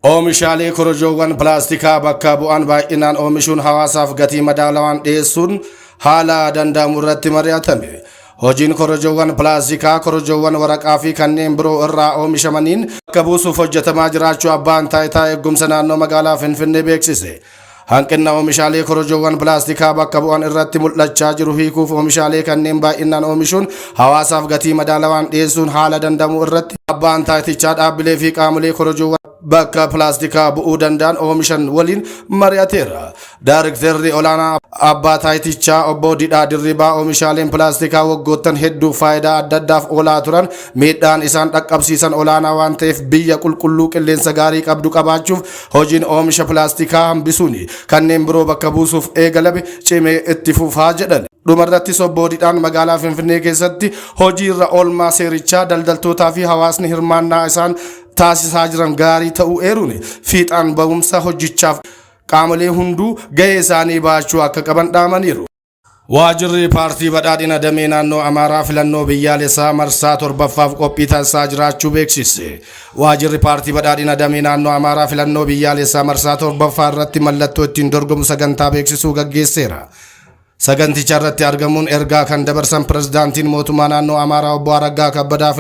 Oomishaalee korojoowwan pilaastikaa bakka bu'an baay'inaan oomishuun hawaasaaf gatii madaalawaan dhiyeessuun haala danda'amu irratti mari'atame. Hojiin korojoowwan pilaastikaa korojoowwan waraqaa fi kanneen biroo irraa oomishamaniin bakka buusuuf hojjetamaa jiraachuu abbaan taayitaa eegumsa naannoo magaalaa Finfinnee beeksise. Hanqina oomishaalee korojoowwan pilaastikaa bakka bu'an irratti mul'achaa jiru hiikuuf oomishaalee kanneen baay'inaan oomishuun hawaasaaf gatii madaalawaan dhiyeessuun haala danda'amu irratti abbaan taayitichaa dhaabbilee fi qaamolee korojoowwan bakka pilaastikaa bu'uu danda'an oomishan waliin mari'ateera. Daariktarri olaanaa abbaa taayitichaa obbo Didhaa Dirribaa oomishaaleen pilaastikaa waggoottan hedduu faayidaa adda addaaf oolaa turan miidhaan isaan dhaqqabsiisan olaanaa waan ta'eef biyya qulqulluu qilleensa gaarii qabdu qabaachuuf hojiin oomisha pilaastikaa hambisuun kanneen biroo bakka buusuuf eegalame cimee itti fufaa jedhan. Dhumarrattis obbo Didhaan magaalaa Finfinnee keessatti hojiirra oolmaa seerichaa daldaltootaa fi hawaasni hirmaannaa isaan taasisaa jiran gaarii ta'uu eeruun fiixaan ba'umsa hojichaaf qaamolee hunduu gahee isaanii baachuu akka qaban dhaamaniiru. Waajirri paartii badhaadhina damee naannoo Amaaraa filannoo biyyaalessaa marsaa torbaffaaf qophii taasisaa jiraachuu beeksise. Waajirri paartii badhaadhina damee naannoo Amaaraa filannoo biyyaalessaa marsaa torbaffaa irratti mallattoo ittiin dorgomu sagantaa beeksisuu gaggeesseera. Saganticha irratti argamuun ergaa kan dabarsan pirezidaantiin mootummaa naannoo Amaaraa obbo Araggaa Kabbadaa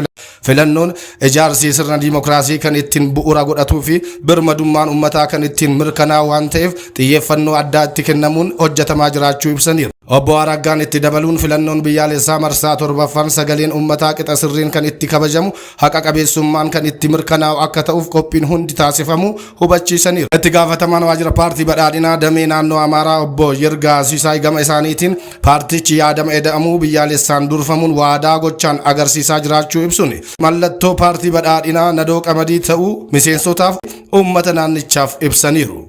filannoon ijaarsi sirna diimokiraasii kan ittiin bu'uura godhatuu fi birmadummaan uummataa kan ittiin mirkanaa'u waan ta'eef xiyyeeffannoo addaa itti kennamuun hojjetamaa jiraachuu ibsaniiru. Obbo Araggaan itti dabaluun filannoon biyyaalessaa marsaa torbaffaan sagaleen uummataa qixa sirriin kan itti kabajamu haqa qabeessummaan kan itti mirkanaa'u akka ta'uuf qophiin hundi taasifamu hubachiisaniiru. Itti gaafatamaan waajjira paartii badhaadhinaa damee naannoo Amaaraa obbo Yirgaa Sisaay gama isaaniitiin paartichi yaadama eda'amuu biyyaalessaan durfamuun waadaa gochaan agarsiisaa jiraachuu ibsuun mallattoo paartii badhaadhinaa nadoo qamadii ta'uu miseensotaaf uummata naannichaaf ibsaniiru.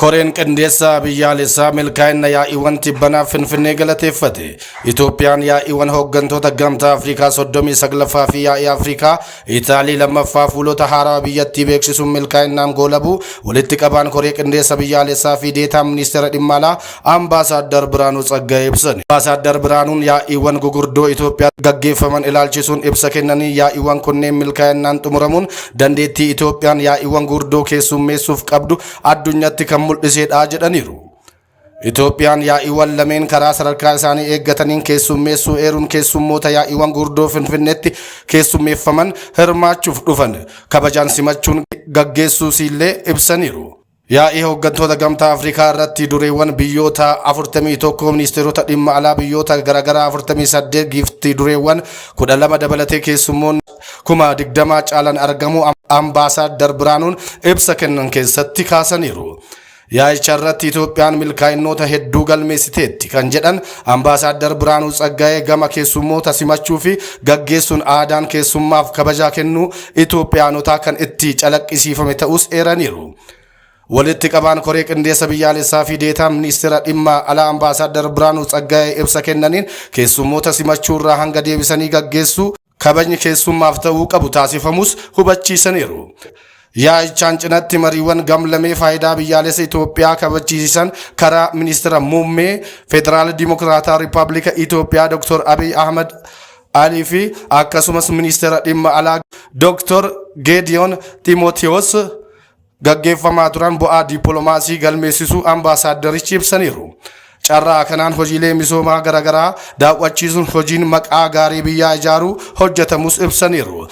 Koreen qindeessaa biyyaalessaa milkaa'ina yaa'iiwwan tibbanaa Finfinnee galateeffate. Itoophiyaan yaa'iiwwan hooggantoota gamtaa Afrikaa 39ffaa fi yaa'ii Afrikaa Itaalii lammaffaa fuulota haarawaa biyyattii beeksisuun milkaa'inaan goolabuu walitti qabaan koree qindeessa biyyaalessaa fi deetaan ministeera dhimma alaa Ambaasaaddar Biraanuu Tsaggaayee ibsan. Ambaasaaddar Biraanuun yaa'iiwwan gugurdoo Itoophiyaa gaggeeffaman ilaalchisuun ibsa kennanii yaa'iiwwan kunneen milkaa'inaan xumuramuun dandeettii Itoophiyaan yaa'iiwwan gugurdoo keessummeessuuf qabdu addunyaatti kan mul'isedha jedhaniiru. Itoophiyaan yaa'iiwwan lameen karaa sadarkaa isaanii eeggataniin keessummeessuu eeruun keessummoota yaa'iiwwan gurguddoo Finfinneetti keessummeeffaman hirmaachuuf dhufan kabajaan simachuun gaggeessuus illee ibsaniiru. Yaa'ii hooggantoota gamtaa Afrikaa irratti dureewwan biyyoota 41 ministeerota dhimma alaa biyyoota garaagaraa 48 giiftii dureewwan 12 dabalatee keessummoonni 20,000 caalan argamuu Ambaasaaddar Biraanuun ibsa kennan keessatti kaasaniiru. Yaa'icha irratti Itoophiyaan milkaa'inoota hedduu galmeessiteetti kan jedhan Ambaasaaddar Biraanuu Tsaggaayee gama keessummoota simachuu fi gaggeessuun aadaan keessummaaf kabajaa kennuu Itoophiyaanotaa kan itti calaqqisiifame ta'us eeraniiru. Walitti qabaan koree qindeessa biyyaalessaa fi deetaan ministeera dhimma alaa Ambaasaaddar Biraanuu Tsaggaayee ibsa kennaniin keessummoota simachuurraa hanga deebisanii gaggeessuu kabajni keessummaaf ta'uu qabu taasifamus hubachiisaniiru. Yaa'ichaan cinatti mariiwwan gamlamee faayidaa biyyaalessa Itoophiyaa kabachiisan karaa ministeera muummee Federaala Dimokiraataa Rippaabilika Itoophiyaa Dr. Abiy Ahmad Alii fi akkasumas ministeera dhimma alaa Dr. Geediyoon Ximootiyoos gaggeeffamaa turan bu'aa dippiloomaasii galmeessisuu ambaasaaddarichi ibsaniiru. Carraa kanaan hojiilee misoomaa garaagaraa daawwachiisuun hojiin maqaa gaarii biyyaa ijaaruu hojjetamus ibsaniiru.